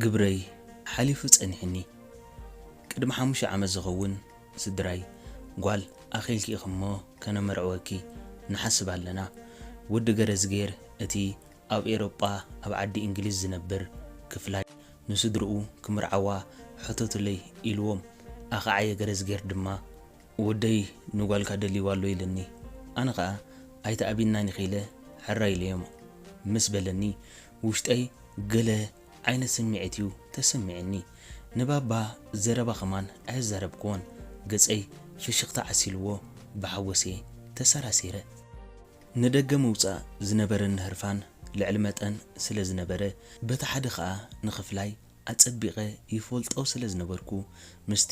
ግብረይ ሓሊፉ ጸኒሕኒ። ቅድሚ ሓሙሽተ ዓመት ዝኸውን ስድራይ ጓል ኣኺልኪ ኢኺ እሞ ከነመርዕወኪ ንሓስብ ኣለና። ወዲ ገረዝጌር እቲ ኣብ ኤሮጳ ኣብ ዓዲ እንግሊዝ ዝነብር ክፍላይ ንስድርኡ ክምርዓዋ ሕተቱለይ ኢልዎም። ኣኸዓየ ገረዝጌር ድማ ወደይ ንጓልካ ደልይዋ ኣሎ ኢልኒ። ኣነ ኸኣ ኣይትኣቢናን ኢኺ ኢለ ሕራይ ኢለዮም ምስ በለኒ ውሽጠይ ገለ ዓይነት ስምዒት እዩ ተሰሚዕኒ። ንባባ ዘረባ ኸማን ኣየዛረብክዎን። ገጸይ ፍሽኽታ ዓሲልዎ ብሓጎስ እየ ተሰራሲረ። ንደገ ምውጻእ ዝነበረኒ ህርፋን ልዕሊ መጠን ስለ ዝነበረ በቲ ሓደ ኸኣ ንኽፍላይ ኣጸቢቐ ይፈልጦ ስለ ዝነበርኩ ምስቲ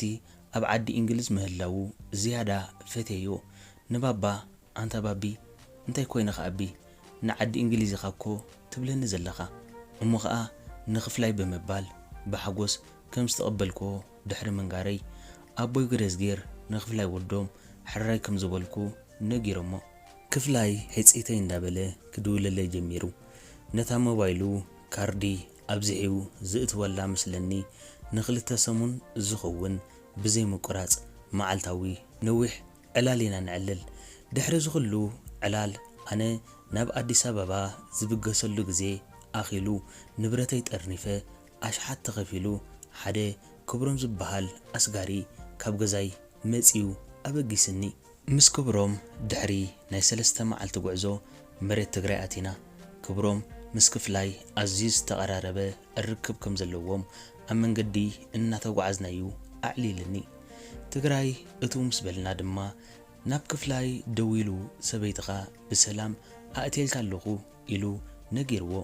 ኣብ ዓዲ እንግሊዝ ምህላዉ ዝያዳ ፈትየዮ። ንባባ ኣንታ ባቢ እንታይ ኮይንኻ ኣቢ ንዓዲ እንግሊዝ ኢኻ እኮ ትብለኒ ዘለኻ እሞ ኸኣ ንኽፍላይ ብምባል ብሓጎስ ከም ዝተቐበልክዎ ድሕሪ ምንጋረይ ኣቦይ ግረዝጌር ንኽፍላይ ወዶም ሕራይ ከም ዝበልኩ ነጊሮሞ። ክፍላይ ሕጽይተይ እንዳበለ ክድውለለይ ጀሚሩ። ነታ ሞባይሉ ካርዲ ኣብዚሒኡ ዝእትወላ መስለኒ ንኽልተ ሰሙን ዝኸውን ብዘይ ምቁራጽ መዓልታዊ ነዊሕ ዕላል ኢና ንዕልል። ድሕሪ እዚ ኹሉ ዕላል ኣነ ናብ ኣዲስ ኣበባ ዝብገሰሉ ግዜ ኣኺሉ ንብረተይ ጠርኒፈ ኣሽሓት ተኸፊሉ ሓደ ክብሮም ዝበሃል ኣስጋሪ ካብ ገዛይ መጺኡ ኣበጊስኒ። ምስ ክብሮም ድሕሪ ናይ ሰለስተ መዓልቲ ጉዕዞ መሬት ትግራይ ኣቲና። ክብሮም ምስ ክፍላይ ኣዝዩ ዝተቐራረበ ርክብ ከም ዘለዎም ኣብ መንገዲ እናተጓዓዝናዩ ኣዕሊልኒ። ትግራይ እትው ምስ በልና ድማ ናብ ክፍላይ ደዊሉ ሰበይትኻ ብሰላም ኣእትየልካ ኣለኹ ኢሉ ነጊርዎ።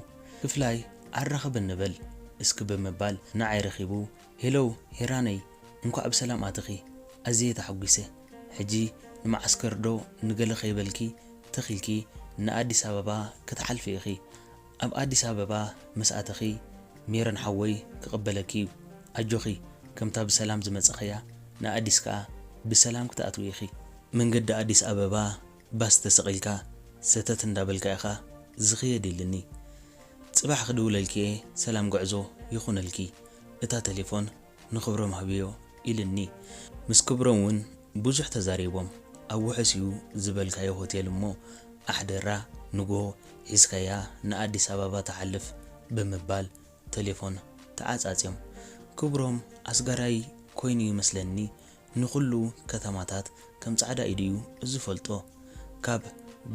ክፍላይ ኣራኽበኒ በል እስኪ ብምባል ንዓይ ረኺቡ ሄሎ ሄራነይ እንኳዕ ብሰላም ኣተኺ ኣዝየ ተሓጒሰ። ሕጂ ንመዓስከር ዶ ንገለ ከይበልኪ ተኺልኪ ንኣዲስ ኣበባ ክትሓልፊ ኢኺ። ኣብ ኣዲስ ኣበባ ምስ ኣተኺ ሜሮን ሓወይ ክቕበለኪ እዩ። ኣጆኺ ከምታ ብሰላም ዝመጻኽያ ንኣዲስ ከኣ ብሰላም ክትኣትዊ ኢኺ። መንገዲ ኣዲስ ኣበባ ባስ ተሰቒልካ ሰተት እንዳበልካ ኢኻ ዝኽየድ ኢልኒ። ጽባሕ ክድውለልኪ እየ ሰላም ጉዕዞ ይኹነልኪ። እታ ቴሌፎን ንኽብሮም ሃብዮ ኢልኒ። ምስ ክብሮም እውን ብዙሕ ተዛሪቦም ኣብ ውሑስ እዩ ዝበልካዮ ሆቴል እሞ ኣሕደራ ንግሆ ሒዝካያ ንኣዲስ ኣበባ ትሓልፍ ብምባል ቴሌፎን ተዓጻጽዮም። ክብሮም ኣስጋራይ ኮይኑ ይመስለኒ ንኹሉ ከተማታት ከም ጻዕዳ ኢዱ እዩ ዝፈልጦ። ካብ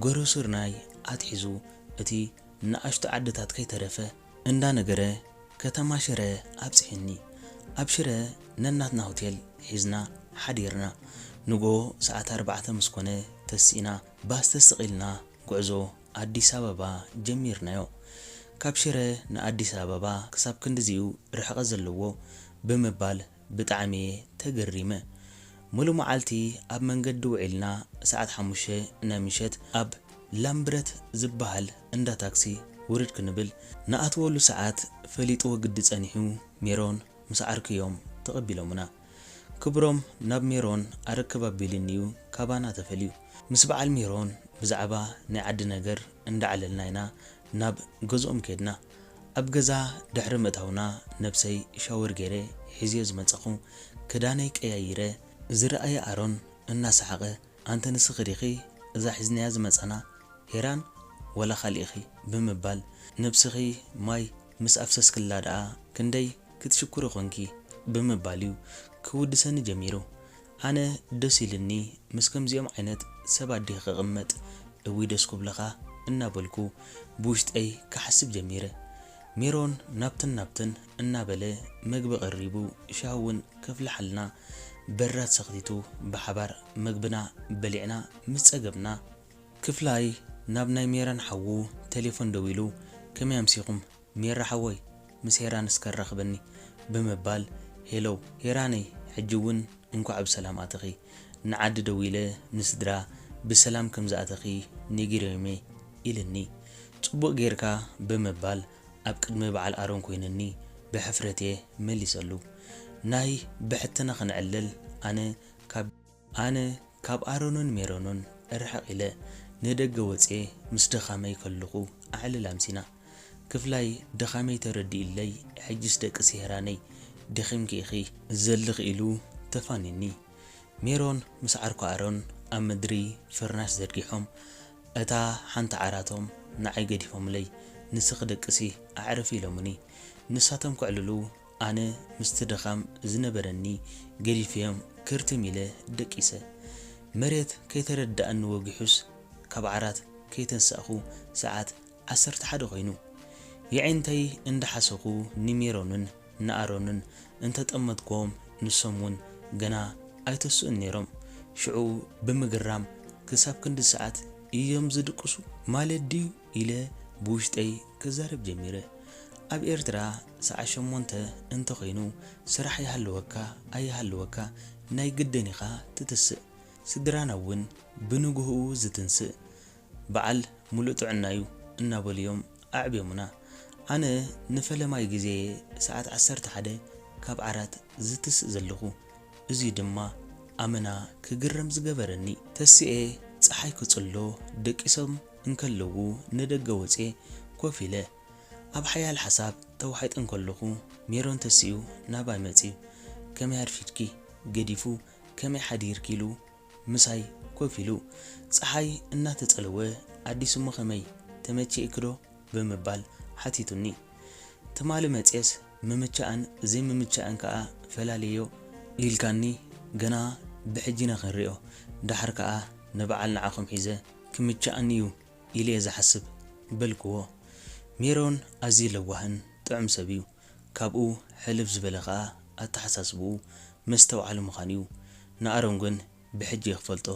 ገረሱርናይ ኣትሒዙ እቲ ንኣሽቱ ዓድታት ከይተረፈ እንዳነገረ ከተማ ሽረ ኣብጽሕኒ። ኣብ ሽረ ነናትና ሆቴል ሒዝና ሓዲርና። ንጎ ሰዓት ኣርባዕተ ምስ ኮነ ተሲእና ባስ ተስቒልና ጉዕዞ ኣዲስ ኣበባ ጀሚርናዮ። ካብ ሽረ ንኣዲስ ኣበባ ክሳብ ክንድዚኡ ርሕቐት ዘለዎ ብምባል ብጣዕሚ እየ ተገሪመ። ሙሉ መዓልቲ ኣብ መንገዲ ውዒልና ሰዓት ሓሙሽተ ናይ ምሸት ኣብ ላምብረት ዝበሃል እንዳ ታክሲ ውርድ ክንብል ንኣትወሉ ሰዓት ፈሊጥዎ ግዲ ጸኒሑ ሜሮን ምስ ዓርክዮም ተቐቢሎምና። ክብሮም ናብ ሜሮን ኣረክብ ኣቢልኒዩ ካባና ተፈልዩ። ምስ በዓል ሜሮን ብዛዕባ ናይ ዓዲ ነገር እንዳዓለልና ኢና ናብ ገዝኦም ከድና። ኣብ ገዛ ድሕሪ ምእታውና ነብሰይ ሻወር ገይረ ሒዝዮ ዝመጻኹ ክዳነይ ቀያይረ ዝረኣየ ኣሮን እናሰሓቐ ኣንተ ንስኺ ዲኺ እዛ ሒዝናያ ዝመጻና ሄራን ወላ ካልእ ኢኺ ብምባል ነብስኺ ማይ ምስ ኣፍሰስክላ ደኣ ክንደይ ክትሽኩሪ ኮንኪ ብምባል እዩ ክውድሰኒ ጀሚሩ። ኣነ ደስ ኢልኒ ምስ ከምዚኦም ዓይነት ሰባት ዲኺ ክቕመጥ እውይ ደስ ክብለኻ እናበልኩ ብውሽጠይ ክሓስብ ጀሚረ። ሜሮን ናብትን ናብትን እናበለ መግቢ ቀሪቡ ሻሂ እውን ከፍልሓልና በራድ ሰኽቲቱ ብሓባር መግብና በሊዕና ምስ ጸገብና ክፍላይ ናብ ናይ ሜራን ሓዉ ቴሌፎን ደዊሉ ከመይ ኣምሲኹም ሜራ ሓወይ ምስ ሄራን እስከ ኣራኽበኒ ብምባል ሄሎ ሄራነይ ሕጂ እውን እንኳዕ ብሰላም ኣተኺ ንዓዲ ደዊለ ንስድራ ብሰላም ከም ዝኣተኺ ነጊረዮምየ ኢልኒ ጽቡቕ ጌርካ ብምባል ኣብ ቅድሚ በዓል ኣሮን ኮይንኒ ብሕፍረትየ መሊሰሉ ናይ ብሕትና ክንዕልል ኣነ ካብ ኣነ ካብ ኣሮንን ሜሮንን ርሕቕ ኢለ ንደገ ወጽየ ምስ ድኻመይ ከለኹ ኣዕልል ኣምሲና። ክፍላይ ድኻመይ ተረዲእለይ፣ ሕጅስ ደቅሲ ሄራነይ፣ ደኺምኪ ኢኺ ዘለኺ ኢሉ ተፋንዩኒ። ሜሮን ምስ ዓርኩ ኣሮን ኣብ ምድሪ ፍርናሽ ዘርጊሖም፣ እታ ሓንቲ ዓራቶም ንዓይ ገዲፎምለይ፣ ንስኺ ደቅሲ ኣዕርፊ ኢሎምኒ። ንሳቶም ከዕልሉ፣ ኣነ ምስቲ ድኻም ዝነበረኒ ገዲፈዮም ክርትም ኢለ ደቂሰ። መሬት ከይተረድኣኒ ወጊሑስ፣ ካብ ዓራት ከይተንሳእኹ ሰዓት ዓሰርተ ሓደ ኮይኑ። የዒንተይ እንዳሓሰኹ ንሜሮንን ንኣሮንን እንተጠመትክዎም፣ ንሶም እውን ገና ኣይተስኡን ነይሮም። ሽዑ ብምግራም፣ "ክሳብ ክንዲ ሰዓት እዮም ዝድቅሱ ማለት ድዩ?" ኢለ ብውሽጠይ ክዛረብ ጀሚረ። ኣብ ኤርትራ ሰዓት ሸሞንተ እንተኾይኑ፣ ስራሕ ይሃልወካ ኣይሃልወካ፣ ናይ ግድን ኢኻ ትትስእ። ስድራና እውን ብንግህኡ ዝትንስእ በዓል ሙሉእ ጥዕና እዩ እናበሉ እዮም ኣዕብዮምና። ኣነ ንፈለማይ ግዜ ሰዓት ዓሰርተ ሓደ ካብ ዓራት ዝትስእ ዘለኹ። እዚ ድማ ኣመና ክግረም ዝገበረኒ። ተሲኤ ጸሓይ ክጽሎ ደቂሶም እንከለዉ ንደገ ወጽኤ ኮፍ ኢለ ኣብ ሓያል ሓሳብ ተዋሒጠ እንከለኹ፣ ሜሮን ተሲኡ ናባይ መጺኡ። "ከመይ ኣርፊድኪ? ገዲፉ ከመይ ሓዲርኪ?" ኢሉ ምሳይ ኮፍ ኢሉ፣ ጸሓይ እናተጸለወ፣ "ኣዲስ እሞ ከመይ? ተመቺእኪ ዶ?" ብምባል ሓቲቱኒ። ትማሊ መጽየስ ምምቻእን ዘይምምቻእን ከኣ ፈላልዮ ኢልካኒ፣ ገና ብሕጂ ኢና ክንሪኦ። ደሓር ከኣ ንበዓል ንዓኹም ሒዘ ክምችኣኒ እዩ ኢለ እየ ዝሓስብ በልክዎ። ሜሮን ኣዝዩ ለዋህን ጥዑም ሰብ እዩ። ካብኡ ሕልፍ ዝበለ ከኣ ኣተሓሳስብኡ መስተውዓሊ ምዃኑ እዩ። ንኣሮን ግን ብሕጂ እየ ክፈልጦ።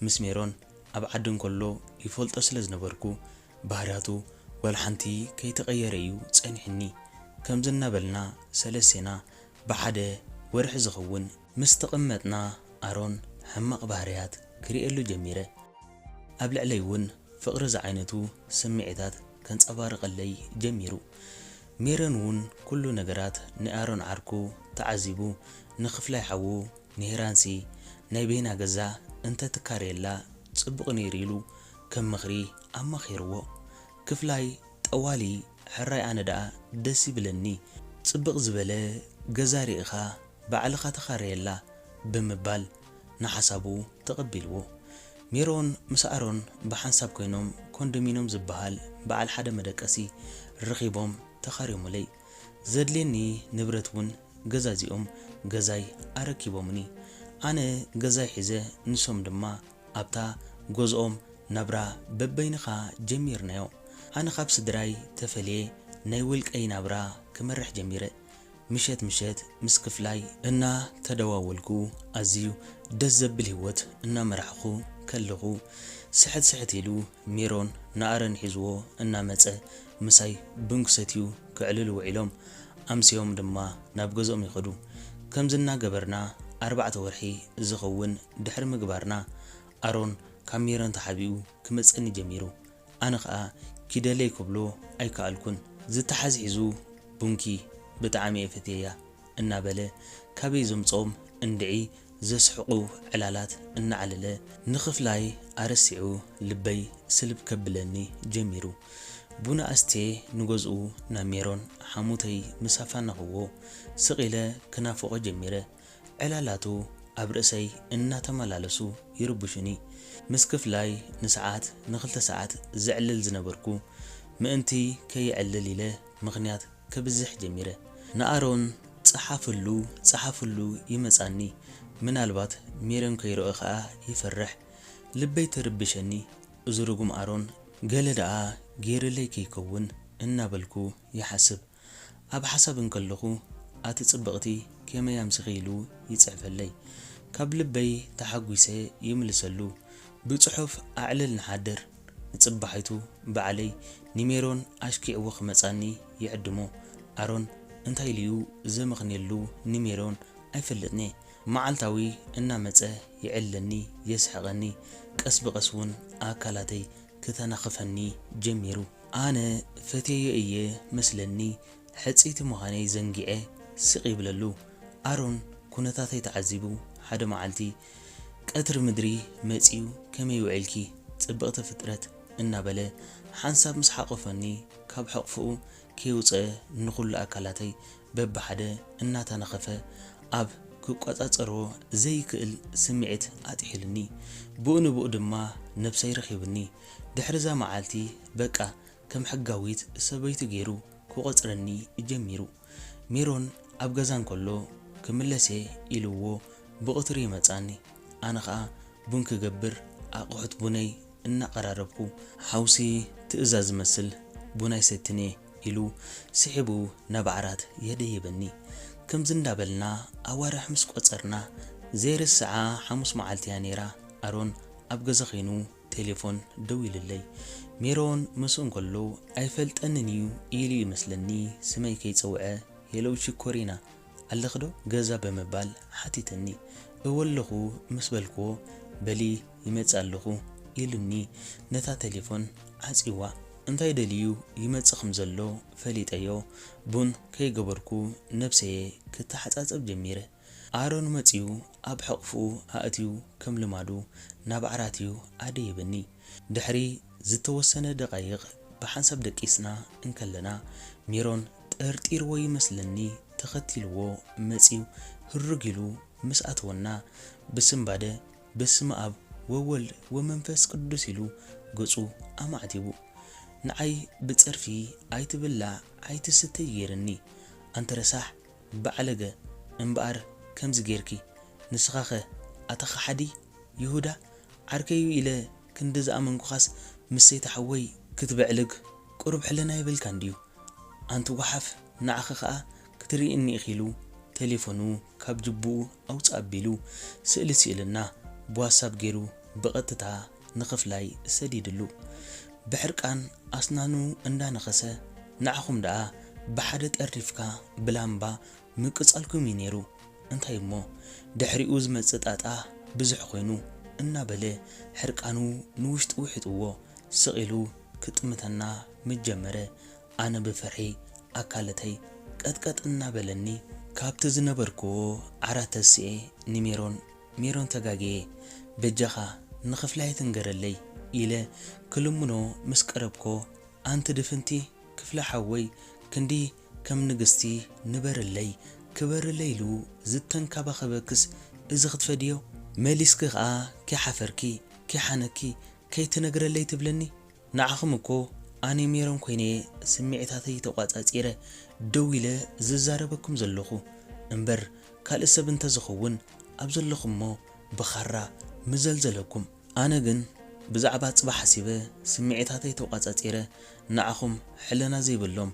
ምስ ሜሮን ኣብ ዓዲ እንከሎ ይፈልጦ ስለ ዝነበርኩ፣ ባህርያቱ ወላ ሓንቲ ከይተቐየረ እዩ ጸኒሑኒ። ከምዚ እናበልና ሰለስቴና ብሓደ ወርሒ ዝኸውን ምስ ተቐመጥና፣ ኣሮን ሕማቕ ባህርያት ክርእየሉ ጀሚረ። ኣብ ልዕለይ እውን ፍቕሪ ዝዓይነቱ ስምዒታት ከንጸባርቐለይ ጀሚሩ። ሜሮን እውን ኩሉ ነገራት ንኣሮን ዓርኩ ተዓዚቡ፣ ንክፍላይ ሓዉ፣ ንሄራንሲ ናይ በይና ገዛ እንተትካረየላ ጽቡቕ ነይሩ ኢሉ ከም ምኽሪ ኣማኺርዎ። ክፍላይ ጠዋሊ ሕራይ ኣነ ደኣ ደስ ይብለኒ፣ ጽብቕ ዝበለ ገዛ ርኢኻ ባዕልኻ ተኻረየላ ብምባል ንሓሳቡ ተቐቢልዎ። ሜሮን ምስ ኣሮን ብሓንሳብ ኮይኖም ኮንዶሚኖም ዝበሃል በዓል ሓደ መደቀሲ ረኺቦም ተኻርዮሙለይ። ዘድልየኒ ንብረት እውን ገዛዚኦም ገዛይ ኣረኪቦምኒ። ኣነ ገዛይ ሒዘ፣ ንሶም ድማ ኣብታ ገዝኦም ናብራ በበይንኻ ጀሚርናዮ። ኣነ ካብ ስድራይ ተፈልየ ናይ ውልቀይ ናብራ ክመርሕ ጀሚረ። ምሸት ምሸት ምስ ክፍላይ እናተደዋወልኩ ኣዝዩ ደስ ዘብል ህይወት እናመራሕኹ ከለኹ፣ ስሕት ስሕት ኢሉ ሜሮን ንኣረን ሒዝዎ እናመጸ ምሳይ ቡን ክሰትዩ ክዕልሉ ውዒሎም፣ ኣምስዮም ድማ ናብ ገዝኦም ይኸዱ። ከምዚ እናገበርና ኣርባዕተ ወርሒ ዝኸውን ድሕሪ ምግባርና፣ ኣሮን ካብ ሜሮን ተሓቢኡ ክመጸኒ ጀሚሩ። ኣነ ኸኣ ኪደለይ ክብሎ ኣይከኣልኩን። ዝተሓዝሒዙ ቡንኪ ብጣዕሚ እየ ፈትየያ እናበለ ካበይ ዘምጽኦም እንድዒ ዘስሕቑ ዕላላት እናዓለለ ንኽፍላይ ኣረሲዑ ልበይ ስልብ ከብለኒ ጀሚሩ። ቡና ኣስትየ ንገዝኡ ናብ ሜሮን ሓሙተይ ምስ ኣፋነኽዎ ስቕ ኢለ ክናፍቖ ጀሚረ። ዕላላቱ ኣብ ርእሰይ እናተመላለሱ ይርብሹኒ። ምስ ክፍላይ ንሰዓት ንኽልተ ሰዓት ዘዕልል ዝነበርኩ፣ ምእንቲ ከየዕልል ኢለ ምኽንያት ከብዝሕ ጀሚረ። ንኣሮን ጸሓፍሉ ጸሓፍሉ ይመጻኒ። ምናልባት ሜሮን ከይረኦ ከኣ ይፈርሕ። ልበይ ትርብሸኒ። እዚ ርጉም ኣሮን ገለ ደኣ ገይርለይ ከይከውን እናበልኩ ይሓስብ። ኣብ ሓሳብ እንከለኹ፣ ኣቲ ጽብቕቲ፣ ከመይ ኣምሲኺ ኢሉ ይጽሕፈለይ። ካብ ልበይ ተሓጒሰ ይምልሰሉ። ብጽሑፍ ኣዕልል ንሓድር። ንጽባሒቱ ባዕለይ ንሜሮን ኣሽኪዕዎ ክመጻኒ ይዕድሞ። ኣሮን እንታይ ኢሉ'ዩ ዘመኽንየሉ ንሜሮን ኣይፈልጥን'የ። መዓልታዊ እናመጸ የዕልለኒ፣ የስሕቐኒ፣ ቀስ ብቐስ እውን ኣካላተይ ክተናኽፈኒ ጀሚሩ። ኣነ ፈትየዮ እየ መስለኒ፣ ሕጽይቲ ምዃነይ ዘንጊዐ ስቕ ይብለሉ። ኣሮን ኩነታተይ ተዓዚቡ፣ ሓደ መዓልቲ ቀትሪ ምድሪ መጺኡ፣ "ከመይ ውዒልኪ ጽብቕቲ ፍጥረት?" እናበለ ሓንሳብ ምስ ሓቆፈኒ፣ ካብ ሕቕፍኡ ከይውፀ ንኹሉ ኣካላተይ በብሓደ እናተነኸፈ፣ ኣብ ክቆጻጸሮ ዘይክእል ስምዒት ኣጥሒሉኒ። ብኡ ንብኡ ድማ ነብሰይ ረኺቡኒ። ድሕሪ እዛ መዓልቲ በቃ ከም ሕጋዊት ሰበይቱ ገይሩ ክቖጽረኒ ጀሚሩ። ሜሮን ኣብ ገዛ እንከሎ ክምለስ እየ ኢልዎ ብቐትሩ ይመጽኣኒ። ኣነ ኸኣ ቡን ክገብር ኣቕሑት ቡነይ እናቐራረብኩ፣ ሓውሲ ትእዛዝ ዝመስል ቡን ኣይሰትን እየ ኢሉ ስሒቡ ናብ ዓራት የደየበኒ። ከምዚ እንዳበልና ኣዋርሕ ምስ ቆጸርና፣ ዘይርስዓ ሓሙስ መዓልቲ እያ ነይራ። ኣሮን ኣብ ገዛ ኸይኑ ቴሌፎን ደዊሉለይ። ሜሮን ምስኡ እንከሎ ኣይፈልጠንን እዩ ኢሉ ይመስለኒ ስመይ ከይጸውዐ፣ "ሄሎ ሽኮሪና፣ ኣለኺ ዶ ገዛ?" ብምባል ሓቲተኒ። "እወ ኣለኹ" ምስ በልክዎ፣ "በሊ ይመጽእ ኣለኹ" ኢሉኒ ነታ ቴሌፎን ዓጽይዋ። እንታይ ደልዩ ይመጽእ ከም ዘሎ ፈሊጠዮ፣ ቡን ከይገበርኩ ነብሰየ ክተሓጻጸብ ጀሚረ። ኣሮን መጺኡ ኣብ ሕቕፍኡ ኣእትዩ ከም ልማዱ ናብ ዓራት እዩ ኣደየበኒ። ድሕሪ ዝተወሰነ ደቓይቕ ብሓንሳብ ደቂስና እንከለና፣ ሜሮን ጠርጢርዎ ይመስለኒ ተኸቲልዎ መጺኡ ህርግ ኢሉ ምስ ኣተወና፣ ብስንባደ "በስመ ኣብ ወወልድ ወመንፈስ ቅዱስ" ኢሉ ገጹ ኣማዕቲቡ፣ ንዓይ ብጸርፊ "ኣይትብላዕ ኣይትስተይ" ገይርኒ። ኣንቲ ረሳሕ በዓለገ፣ እምበኣር ከምዚ ጌርኪ፣ ንስኻኸ ኣታ ኸሓዲ ይሁዳ፣ ዓርከይ'ዩ ኢለ ክንዲ ዝኣመንኩኻስ፣ ምስ ሰይቲ ሓወይ ክትብዕልግ ቁሩብ ሕልና የብልካን ድዩ? ኣንቲ ጓሓፍ፣ ንዓኺ ኸኣ ክትርእይኒ ኢኺ ኢሉ፣ ቴሌፎኑ ካብ ጅቡኡ ኣውጽእ ኣቢሉ፣ ስእሊ ስኢሉና፣ ብዋትሳፕ ገይሩ ብቐጥታ ንኽፍላይ ሰዲድሉ። ብሕርቃን ኣስናኑ እንዳነኸሰ፣ ንዓኹም ደኣ ብሓደ ጠርኒፍካ ብላምባ ምቅጻልኩም እዩ ነይሩ። እንታይ እሞ ድሕሪኡ ዝመጽእ ጣጣ ብዙሕ ኮይኑ፣ እናበለ ሕርቃኑ ንውሽጢ ውሒጥዎ ስቕ ኢሉ ክጥምተና ምጀመረ። ኣነ ብፍርሒ ኣካለተይ ቀጥቀጥ እናበለኒ፣ ካብቲ ዝነበርክዎ ዓራት ተሲኤ ንሜሮን፣ "ሜሮን ተጋግየ፣ በጃኻ ንኽፍላይ ኣይትንገረለይ" ኢለ ክልምኖ ምስ ቀረብኮ፣ ኣንቲ ድፍንቲ ክፍለ ሓወይ፣ ክንዲ ከም ንግስቲ ንበርለይ፣ ክበርለይ ኢሉ ዝተንከባኸበክስ እዚ ክትፈድዮ? መሊስኪ ኸኣ ከይሓፈርኪ፣ ከይሓነኪ፣ ከይትነግረለይ ትብለኒ? ንዓኹም እኮ ኣነ ሜሮን ኮይነ ስምዒታተይ ተቋጻጺረ ደው ኢለ ዝዛረበኩም ዘለኹ እምበር፣ ካልእ ሰብ እንተዝኸውን ኣብ ዘለኹሞ ብኻራ ምዘልዘለኩም። ኣነ ግን ብዛዕባ ጽባሕ ሓሲበ ስምዒታተይ ተቋጻጺረ ንዓኹም ሕልና ዘይብሎም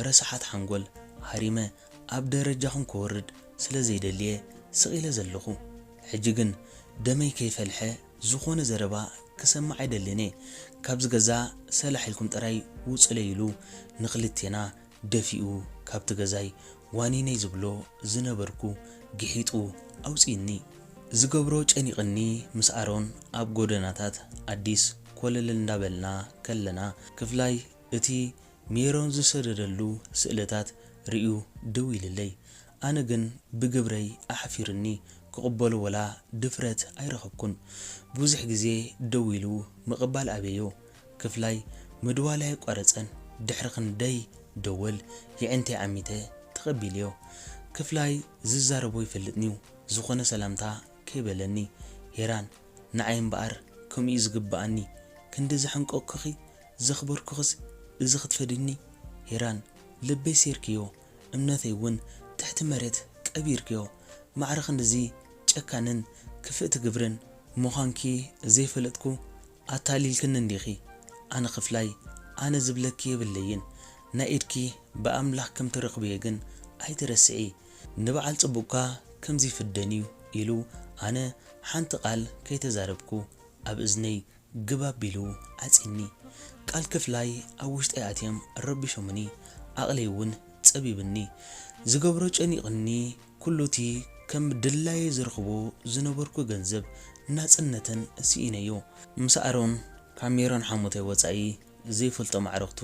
ረሳሓት ሓንጎል ሃሪመ ኣብ ደረጃኹም ክወርድ ስለ ዘይደልየ ስቕ ኢለ ዘለኹ። ሕጂ ግን ደመይ ከይፈልሐ ዝኾነ ዘረባ ክሰምዕ ኣይደልን እየ። ካብዚ ገዛ ሰላሕ ኢልኩም ጥራይ ውጹለይ ኢሉ ንኽልቴና ደፊኡ ካብቲ ገዛይ ዋኒነይ ዝብሎ ዝነበርኩ ግሒጡ ኣውጺእኒ። ዝገብሮ ጨኒቕኒ ምስ ኣሮን ኣብ ጎደናታት ኣዲስ ኮለል እንዳበልና ከለና ክፍላይ እቲ ሜሮን ዝሰደደሉ ስእልታት ርእዩ ደው ኢልለይ። ኣነ ግን ብግብረይ ኣሕፊርኒ ክቕበሎ ወላ ድፍረት ኣይረኸብኩን። ብዙሕ ግዜ ደው ኢሉ ምቕባል ኣበዮ። ክፍላይ ምድዋል ኣየቋረጸን። ድሕሪ ክንደይ ደወል የዕንተይ ዓሚተ ተቐቢልዮ። ክፍላይ ዝዛረቦ ይፈልጥንዩ፣ ዝኾነ ሰላምታ ከይበለኒ። ሄራን፣ ንዓይ እምበኣር ከምኡ እዩ ዝግብኣኒ። ክንዲ ዘሐንቀቅኩኺ ዘኽበርኩኽስ እዚ ክትፈድኒ? ሄራን፣ ልበይ ሴርክዮ፣ እምነተይ እውን ትሕቲ መሬት ቀቢርክዮ። ማዕረ ክንድዚ ጨካንን ክፍእቲ ግብርን ምዃንኪ ዘይፈለጥኩ ኣታሊልክኒ እንዲኺ። ኣነ ክፍላይ፣ ኣነ ዝብለኪ የብለይን። ናይ ኢድኪ ብኣምላኽ ከም ትረኽብዮ ግን ኣይትረስዒ። ንበዓል ጽቡቕካ ከምዚ ይፍደን እዩ ኢሉ ኣነ ሓንቲ ቃል ከይተዛረብኩ ኣብ እዝነይ ግብ ኣቢሉ ዓጺኒ። ቃል ክፍላይ ኣብ ውሽጠይ ኣትዮም ረቢሾምኒ፣ ዓቕለይ እውን ጸቢብኒ። ዝገብሮ ጨኒቕኒ፣ ኩሉቲ ከም ድላየ ዝረኽቦ ዝነበርኩ ገንዘብ ናጽነተን ስኢነዮ። ምስ ኣሮን ካብ ሜሮን ሓሞተይ ወጻኢ ዘይፈልጦም ኣዕሩኽቱ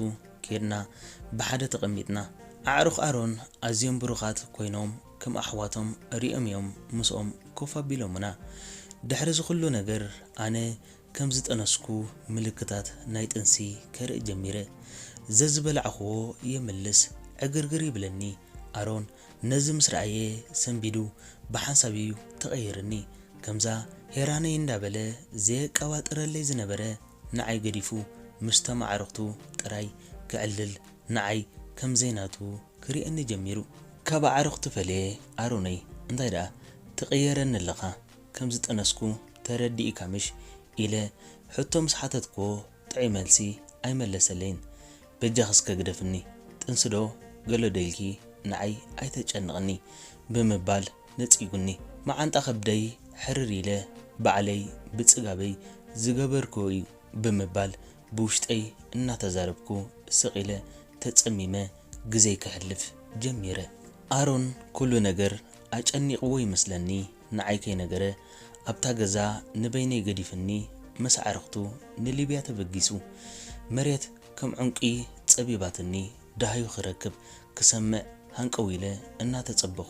ኬድና ብሓደ ተቐሚጥና። ኣዕሩኽ ኣሮን ኣዝዮም ብሩኻት ኮይኖም ከም ኣሕዋቶም ሪኦም እዮም ምስኦም ኮፍ ኣቢሎምና። ድሕሪ እዚ ኩሉ ነገር ኣነ ከም ዝጠነስኩ ምልክታት ናይ ጥንሲ ከርኢ ጀሚረ። ዘዝበላዕኽዎ የምልስ ዕግርግር ይብለኒ። ኣሮን ነዚ ምስ ረኣየ ሰንቢዱ ብሓንሳብ እዩ ተቐይርኒ። ከምዛ ሄራነይ እንዳበለ ዘየቀባጥረለይ ዝነበረ ንዓይ ገዲፉ ምስቶም ኣዕርኽቱ ጥራይ ክዕልል ንዓይ ከም ዘይናቱ ክርእየኒ ጀሚሩ። ካብ ኣዕርኽቱ ፈልየ ኣሮነይ እንታይ ደኣ ትቕየረኒ ኣለኻ? ከም ዝጠነስኩ ተረዲእካ ምሽ? ኢለ ሕቶ ምስ ሓተትክዎ ጥዑይ መልሲ ኣይመለሰለይን። በጃኺ እስከ ግደፍኒ፣ ጥንስዶ ገሎ ደልኪ ንዓይ ኣይተጨንቕኒ ብምባል ነጺጉኒ። መዓንጣ ከብደይ ሕርር ኢለ ባዕለይ ብጽጋበይ ዝገበርክዎ እዩ ብምባል ብውሽጠይ እናተዛረብኩ ስቕ ኢለ ተጸሚመ ግዜይ ከሕልፍ ጀሚረ። ኣሮን ኩሉ ነገር ኣጨኒቕዎ ይመስለኒ ንዓይ ከይነገረ ኣብታ ገዛ ንበይነይ ገዲፍኒ ምስ ኣዕርኽቱ ንሊብያ ተበጊሱ። መሬት ከም ዕንቂ ጸቢባትኒ ደሃዩ ክረክብ ክሰምዕ ሃንቀው ኢለ እናተጸበኹ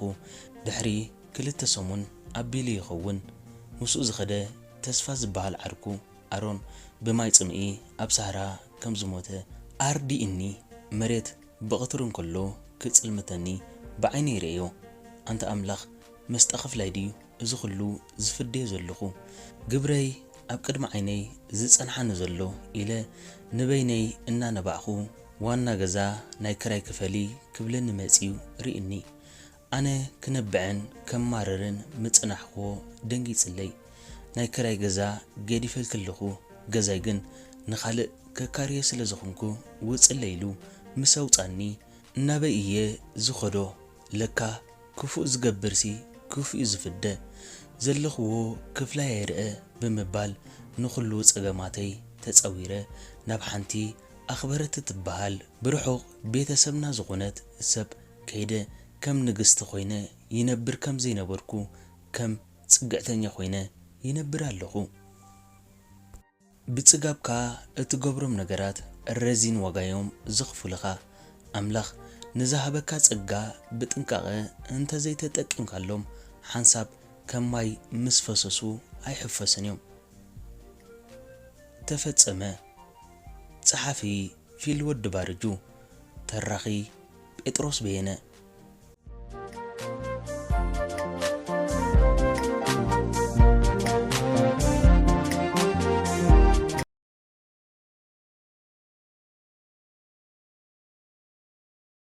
ድሕሪ ክልተ ሰሙን ኣቢሉ ይኸውን ምስኡ ዝኸደ ተስፋ ዝበሃል ዓርኩ ኣሮን ብማይ ጽምኢ ኣብ ሳህራ ከም ዝሞተ ኣርዲእኒ። መሬት ብቐትሩ እንከሎ ክጽልምተኒ ብዓይነይ ርእዮ። ኣንታ ኣምላኽ መስጣ ክፍላይ ድዩ እዚ ኹሉ ዝፍደዮ ዘለኹ? ግብረይ ኣብ ቅድሚ ዓይነይ ዝጸንሓኒ ዘሎ ኢለ ንበይነይ እናነባዕኹ ዋና ገዛ ናይ ክራይ ክፈሊ ክብለኒ መጺኡ ርእኒ። ኣነ ክነብዕን ከማርርን ምጽናሕክዎ ደንጊጽለይ። ናይ ክራይ ገዛ ገዲፈልኪ ኣለኹ፣ ገዛይ ግን ንኻልእ ከካርዮ ስለ ዝኾንኩ ውጽለይ ኢሉ ምስ ኣውጻኒ እናበይ እየ ዝኸዶ? ለካ ክፉእ ዝገብርሲ ክፉእ እዩ ዝፍደ። ዘለኽዎ ክፍላይ ኣይርአ ብምባል ንኹሉ ጸገማተይ ተጸዊረ ናብ ሓንቲ ኣኽበረት እትበሃል ብርሑቕ ቤተሰብና ዝኾነት ሰብ ከይደ ከም ንግስቲ ኮይነ ይነብር ከም ዘይነበርኩ ከም ጽግዕተኛ ኮይነ ይነብር ኣለኹ። ብጽጋብካ እትገብሮም ነገራት ረዚን ዋጋዮም ዝኽፍሉኻ። ኣምላኽ ንዝሃበካ ጸጋ ብጥንቃቐ እንተዘይተጠቂምካሎም ሓንሳብ ከም ማይ ምስ ፈሰሱ ኣይሕፈሱን እዮም። ተፈጸመ። ጸሓፊ ፊልወድ ባርጁ። ተራኺ ጴጥሮስ በየነ።